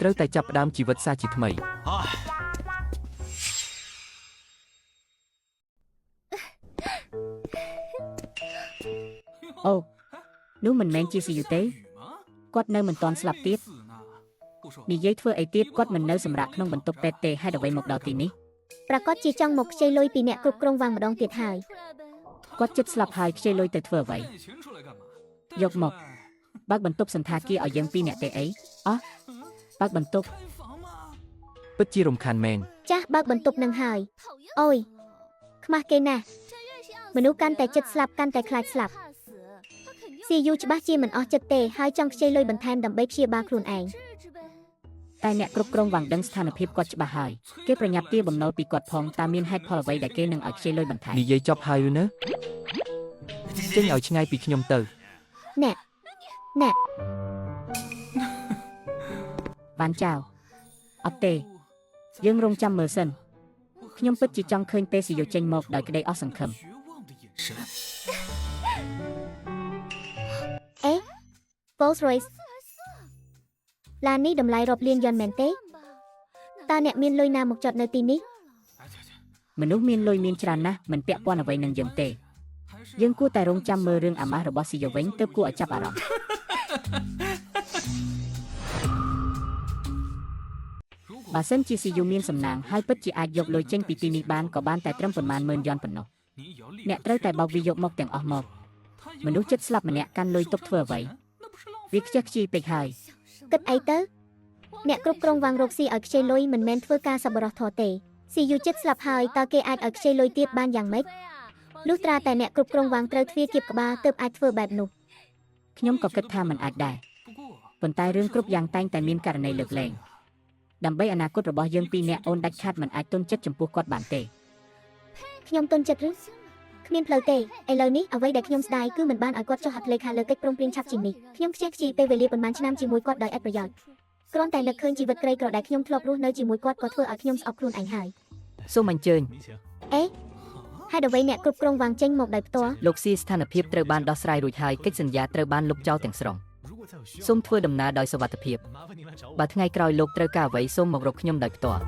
ត្រូវតែចាប់ផ្ដើមជីវិតសាជាថ្មី អូនោះមិនមែនជាស៊ីយូទេគាត់នៅមិនទាន់ស្លាប់ទៀតនិយាយធ្វើអីទៀតគាត់មិននៅសម្រាប់ក្នុងបន្ទប់ពេទ្យទេហេតុអ្វីមកដល់ទីនេះ ប្រកាសជាចង់មកខ្ចីលុយពីអ្នកគ្រប់គ្រងវាំងម្ដងទៀតហើយ គាត់ជិតស្លាប់ហើយខ្ចីលុយទៅធ្វើអ្វីយកមកបើកបន្ទប់សន្តាគារឲ្យយើងពីរនាក់ទេអីអោះបើកបន្ទប់ ពិតជារំខានមែន ចាស់បើកបន្ទប់នឹងហើយអូយខ្មាស់គេណាស់មនុស្សកាន់តែចិត្តស្លាប់កាន់តែខ្លាចស្លាប់ស៊ីយូច្បាស់ជាមិនអស់ចិត្តទេហើយចង់ខ្ចីលុយបន្ថែមដើម្បីព្យាបាលខ្លួនឯង តែអ្នកគ្រប់គ្រងវាំងដឹងស្ថានភាពគាត់ច្បាស់ហើយគេប្រញាប់ទារបំណុលពីគាត់ផងតើមានហេតុផលអ្វីដែលគេនឹងឲ្យខ្ចីលុយបន្ថែម និយាយចប់ហើយឬនៅចេញឲ្យឆ្ងាយពីខ្ញុំទៅ អ្នកអ្នក បានចៅអត់ទេយើងរងចាំមើលសិនខ្ញុំពិតជាចង់ឃើញពេលស៊ីយូចេញមកដោយក្តីអស់សង្ឃឹម អេ Rolls Royce ឡាននេះតម្លៃរាប់លានយ៉ុនមែនទេតើអ្នកមានលុយណាមកចតនៅទីនេះ មនុស្សមានលុយមានច្រើនណាស់មិនពាក់ព័ន្ធអ្វីនឹងយើងទេយើងគួរតែរងចាំមើលរឿងអាម៉ាស់របស់ស៊ីយូវិញទើបគួរឲ្យចាប់អារម្មណ៍បើសិនជាស៊ីយូមានសំណាងហើយពិតជាអាចយកលុយចេញពីទីនេះបានក៏បានតែត្រឹមប៉ុន្មានម៉ឺនយ៉ុនប៉ុណ្ណោះអ្នកត្រូវតែបោកវាយកមកទាំងអស់មកមនុស្សចិត្តស្លាប់ម្នាក់កាន់លុយទុកធ្វើអ្វីវាខ្ជះខ្ជាយពេកហើយ គិតអីទៅអ្នកគ្រប់គ្រងវាំងរកស៊ីឲ្យខ្ចីលុយមិនមែនធ្វើការសប្បុរសធម៌ទេស៊ីយូចិត្តស្លាប់ហើយតើគេអាចឲ្យខ្ចីលុយទៀតបានយ៉ាងម៉េចលុះត្រាតែអ្នកគ្រប់គ្រងវាំងត្រូវទ្វារគៀបក្បាលទើបអាចធ្វើបែបនោះ ខ្ញុំក៏គិតថាមិនអាចដែរប៉ុន្តែរឿងគ្រប់យ៉ាងតែងតែមានករណីលើកលែងដើម្បីអនាគតរបស់យើងពីរនាក់អូនដាច់ខាតមិនអាចទន់ចិត្តចំពោះគាត់បានទេ ខ្ញុំទន់ចិត្តឬគ្មានផ្លូវទេឥឡូវនេះអ្វីដែលខ្ញុំស្ដាយគឺមិនបានឲ្យគាត់ចុះហត្ថលេខាលើកិច្ចព្រមព្រៀងឆាប់ជាងនេះខ្ញុំខ្ជះខ្ជាយពេលវេលាប៉ុន្មានឆ្នាំជាមួយគាត់ដោយឥតប្រយោជន៍គ្រាន់តែនឹកឃើញជីវិតក្រីក្រដែលខ្ញុំធ្លាប់រស់នៅជាមួយគាត់ក៏ធ្វើឲ្យខ្ញុំស្អប់ខ្លួនឯងហើយ សូមអញ្ជើញ អេហេតុអ្វីអ្នកគ្រប់គ្រងវាងចេញមកដោយផ្ទាល់ លោកស៊ីស្ថានភាពត្រូវបានដោះស្រាយរួចហើយកិច្ចសន្យាត្រូវបានលុបចោលទាំងស្រុងសូមធ្វើដំណើរដោយសុវត្ថិភាពបើថ្ងៃក្រោយលោកត្រូវការអ្វីសូមមករកខ្ញុំដោយផ្ទាល់